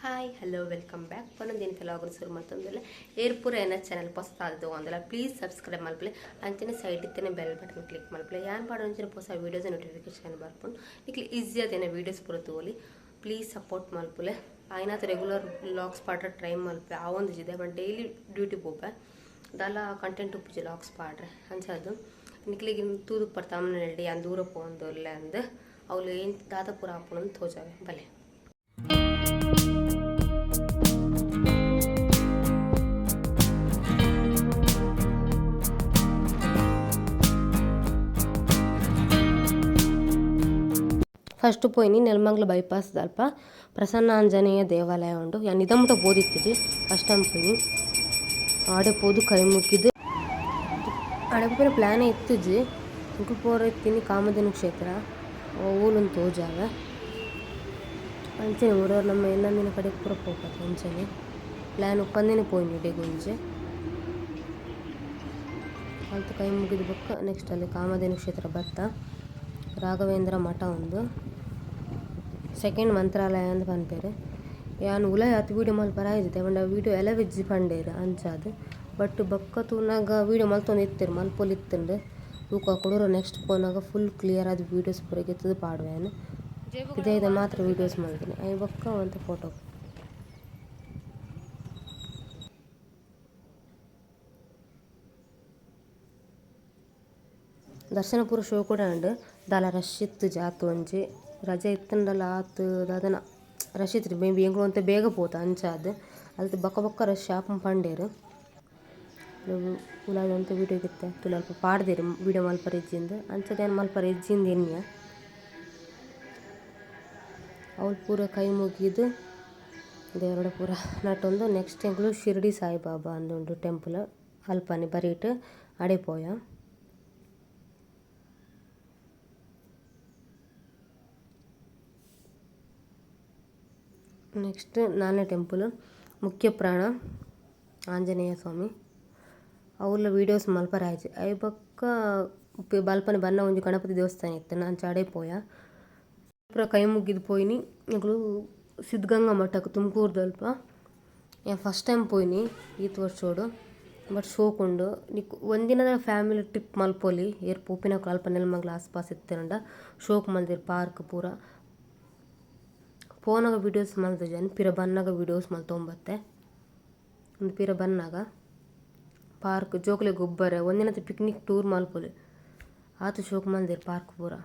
Hi, hello, welcome back. ಪನೊಂದಿನ vlog ಶುರು ಮಲ್ತೊಂದುಲ್ಲೆ. ಏರ್ ಪೂರ ಎನ್ನ ಚಾನಲ್ ಪೊಸತಾದ್ ಒಂದಲ ಪ್ಲೀಸ್ ಸಬ್ಸ್ಕ್ರೈಬ್ ಮಲ್ಪಲೆ. ಅಂಚನೆ ಸೈಡ್ ಇತ್ತನೆ ಬೆಲ್ ಬಟನ್ ಕ್ಲಿಕ್ ಮಲ್ಪಲೆ. ಯಾನ್ ಪಾಡೊಂಚಿನ ಪೊಸ ವೀಡಿಯೋಸ್ ನೋಟಿಫಿಕೇಶನ್ ಬರ್ಪುಂಡು. ನಿಕ್ಲೆ ಈಸಿ ಆದ್ ವೀಡಿಯೋಸ್ ಪೂರ ತೂವೊಲಿ. ಪ್ಲೀಸ್ ಸಪೋರ್ಟ್ ಮಲ್ಪುಲೆ. ಆಯ್ನಾತ್ ರೆಗ್ಯುಲರ್ ವ್ಲಾಗ್ಸ್ ಪಾಡ್ರೆ ಟ್ರೈ ಮಲ್ಪೆ. ಆವೊಂದಿಜ್ಜಿ, ಬಟ್ ಡೈಲಿ ಡ್ಯೂಟಿ ಪೋಪೆ, ದಾಲ ಕಂಟೆಂಟ್ ಉಪ್ಪುಜಿ ವ್ಲಾಗ್ಸ್ ಪಾಡ್ರೆ. ಅಂಚಾದ್ ನಿಕ್ಲೆಗ್ ತೂದು ತಮ್ಮನೇಲ್ ಯಾನ್ ದೂರ ಪೋವೊಂದುಲ್ಲೆ ಅಂದ್. ಅವ್ಲು ಏನ್ ದಾದ ಪೂರ ಆಪುಂಡು ತೋಜಾವೆ, ಬಲೆ. ಫಸ್ಟ್ ಪೋಯಿನಿ ನೆಲಮಂಗಲ ಬೈಪಾಸ್ ದಲ್ಪ ಪ್ರಸನ್ನ ಆಂಜನೇಯ ದೇವಾಲಯ ಉಂಡು. ಯಾನ್ ಇದಮುಟ ಪೋದಿತ್ತಿಜಿ, ಫಸ್ಟ್ ಟೈಮ್ ಪೋಯಿನಿ. ಆಡೆ ಪೋದು ಕೈ ಮುಗಿದು ಆಡೆ ಪೋಪಿನ ಪ್ಲ್ಯಾನ್ ಇತ್ತಿಜಿ. ಎಂಕುಲು ಪೋರ ಇತ್ತಿನಿ ಕಾಮಧೇನು ಕ್ಷೇತ್ರ, ಓಲುಂದು ತೋಜಾವೆ. ಅಂಚನೆ ಊರವ್ರು ನಮ್ಮ ಎನ್ನಂದಿನ ಕಡೆಕ್ ಪೂರ ಪೋಪತ್ತ. ಅಂಚನೆ ಪ್ಲ್ಯಾನ್ ಉಪ್ಪಂದೇನೆ ಪೋಯಿನಿ ಇಡೆಗ್ ಒಂಜಿ. ಅಲ್ತ ಕೈ ಮುಗಿದು ಬೊಕ್ಕ ನೆಕ್ಸ್ಟ್ ಅಲ್ಲಿ ಕಾಮಧೇನು ಕ್ಷೇತ್ರ ಬತ್ತ. ರಾಘವೇಂದ್ರ ಮಠ ಉಂದು, ಸೆಕೆಂಡ್ ಮಂತ್ರಾಲಯ ಅಂದ್ ಪನ್ಪೆರ್. ಯಾನ್ ಉಲಾಯಿ ಆತ್ ವೀಡಿಯೋ ಮಲ್ಪರೆ ಆಯಿಜಿ, ಪಂಡ ವೀಡಿಯೋ ಅಲೌ ಇಜ್ಜಿ ಪಂಡೆರ್ ಅಂಚಾದ್. ಬಟ್ ಬೊಕ್ಕ ತೂನಗ ವೀಡಿಯೋ ಮಲ್ತೊಂದು ಇತ್ತೆರ್, ಮಲ್ಪೊಲಿ ಇತ್ತುಂಡು. ತೂಕ, ಕುಡೊರ ನೆಕ್ಸ್ಟ್ ಪೋನಗ ಫುಲ್ ಕ್ಲಿಯರ್ ಆದ್ ವೀಡಿಯೋಸ್ ಪೂರ ಗೆತ್ತುದು ಪಾಡುವೆ ಯಾನ್. ಪಿದಯ್ದ ಮಾತ್ರ ವೀಡಿಯೋಸ್ ಮಲ್ದಿನಿ, ಐನ ಬೊಕ್ಕ ಒಂತೆ ಫೋಟೋ. ದರ್ಶನ ಪೂರ ಶೋಕುಡೆ ಆಂಡ್. ದಾಲ ರಶ್ ಇತ್ತುಜಿ. ಆತ್ ಒಂಜಿ ರಜೆ ಇತ್ತುಂಡಲ ಆತ್ ದಾದನ ರಶ್ ಇತ್ತಿಜಿ. ಮೇ ಬಿ ಎಂಕುಲು ಒಂತೆ ಬೇಗ ಪೋತ, ಅಂಚಾದ್. ಅಲ್ತ್ ಬೊಕ ಬೊಕ ರಶ್ ಆಪುಂಡು ಪಂಡೆರ್. ಉಲಾಯಿ ಒಂತೆ ವೀಡಿಯೋ ಗೆತ್ತೆ. ತೂಲೆ, ಅಲ್ಪ ಪಾಡ್ದೆರ್ ವೀಡಿಯೋ ಮಲ್ಪರೆ ಇಜ್ಜಿಂದ್. ಅಂಚಾದ್ ಯಾನ್ ಮಲ್ಪರೆ ಇಜ್ಜಿಂದ್ ಎನ್ನಿಯ. ಅವ್ಲು ಪೂರ ಕೈ ಮುಗಿದ್ ದೇವರ್ಡ ಪೂರ ನಟೊಂದು ನೆಕ್ಸ್ಟ್ ಎಂಕುಲು ಶಿರ್ಡಿ ಸಾಯಿಬಾಬಾ ಅಂದ್ ಉಂಡು ಟೆಂಪಲ್ ಅಲ್ಪನೆ ಬರಿಟ್, ಅಡೆ ಪೋಯ. ನೆಕ್ಸ್ಟ್ ನಾಲ್ನೇ ಟೆಂಪಲ್ ಮುಖ್ಯ ಪ್ರಾಣ ಆಂಜನೇಯ ಸ್ವಾಮಿ. ಅವ್ಲ ವೀಡಿಯೋಸ್ ಮಲ್ಪರೆ ಆಯ್ಜಿ. ಐನ ಬೊಕ್ಕ ಬಲ್ಪನೆ ಬನ್ನ ಒಂಜಿ ಗಣಪತಿ ದೇವಸ್ಥಾನ ಇತ್ತ್ಂಡ್, ಅಂಚ ಅಡೆ ಪೋಯ. ಪೂರ ಕೈ ಮುಗಿದ್ ಪೋಯಿನಿ ಎಂಕುಲು ಸಿದ್ಧಗಂಗಾ ಮಠಕ್, ತುಮಕೂರ್ದಲ್ಪ. ಯಾನ್ ಫಸ್ಟ್ ಟೈಮ್ ಪೋಯಿನಿ ಈತ್ ವರ್ಷೊಡು. ಬಟ್ ಶೋಕುಂಡು. ನಿಕ್ ಒಂದಿನದ ಫ್ಯಾಮಿಲಿ ಟ್ರಿಪ್ ಮಲ್ಪೊಲಿ. ಏರ್ ಪೋಪಿನಕುಲು ಅಲ್ಪ ನೆಲಮಂಗಲ ಆಸ್ ಪಾಸ್ ಇತ್ತ್ಂಡ. ಶೋಕು ಮಲ್ದೆರ್ ಪಾರ್ಕ್ ಪೂರ. ಪೋನಗ ವೀಡಿಯೋಸ್ ಮಲ್ತುಜೆನ್, ಪಿರ ಬನ್ನಗ ವೀಡಿಯೋಸ್ ಮಲ್ತೊಂಬತ್ತೆ. ಉಂದು ಪಿರ ಬನ್ನಗ ಪಾರ್ಕ್, ಜೋಕುಲೆಗ್ ಗೊಬ್ಬರೆ ಒಂದಿನತ ಪಿಕ್ನಿಕ್ ಟೂರ್ ಮಲ್ಪೊಲಿ. ಆತ್ ಶೋಕು ಮಲ್ದೆರ್ ಪಾರ್ಕ್ ಪೂರ.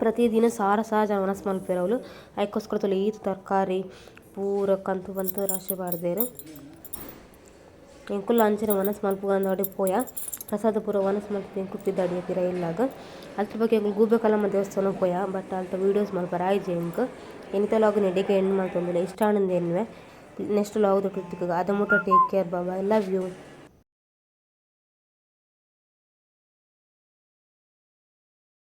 ಪ್ರತಿದಿನ ಸಾರ ಸಾರ ಜನ ವನಸ್ ಮನ್ಪುವೆರ್ ಅವ್ಲು ಐಕೋಸ್ಕರ ತೂಲೆ ಈತ್ ತರಕಾರಿ ಪೂರ ಕಂತ್ ಪಂತ್ ರಾಶಿ ಪಾಡ್ದೆರ್. ಎಂಕುಲ್ಲ ಅಂಚನೆ ವನಸ್ ಮನ್ಪುಗಂದ್ ಅಡೆ ಪೋಯ ಪ್ರಸಾದ ಪೂರ ವನಸ್ ಮಂತುದು ಎಂಕುಲು ಪಿದಾಡಿಯ ಪಿರ ಇಲ್ಲಗ್. ಅಲ್ತ್ ಬೊಕ ಎಂಕುಲು ಗೂಬೆಕಲ್ಲಮ್ಮ ದೇವಸ್ಥಾನಗ್ ಪೋಯ ಬಟ್ ಅಲ್ತ ವೀಡಿಯೋಸ್ ಮನ್ಪರೆ ಆಯಿಜಿ ಎಂಕ್. ಇನಿತ ವ್ಲೋಗ್ ನು ಇಡೆಗೆ ಎಂಡ್ ಮಲ್ತೊಂದುಲ್ಲೆ ಇಷ್ಟ ಆಂಡ್ ಎನ್ನುವೆ. ನೆಕ್ಸ್ಟ್ ವ್ಲೋಗ್ ದೊಟ್ಟುಗ್ ತಿಕ್ಕುಗ ಅದ ಮುಟ take care bye bye love you.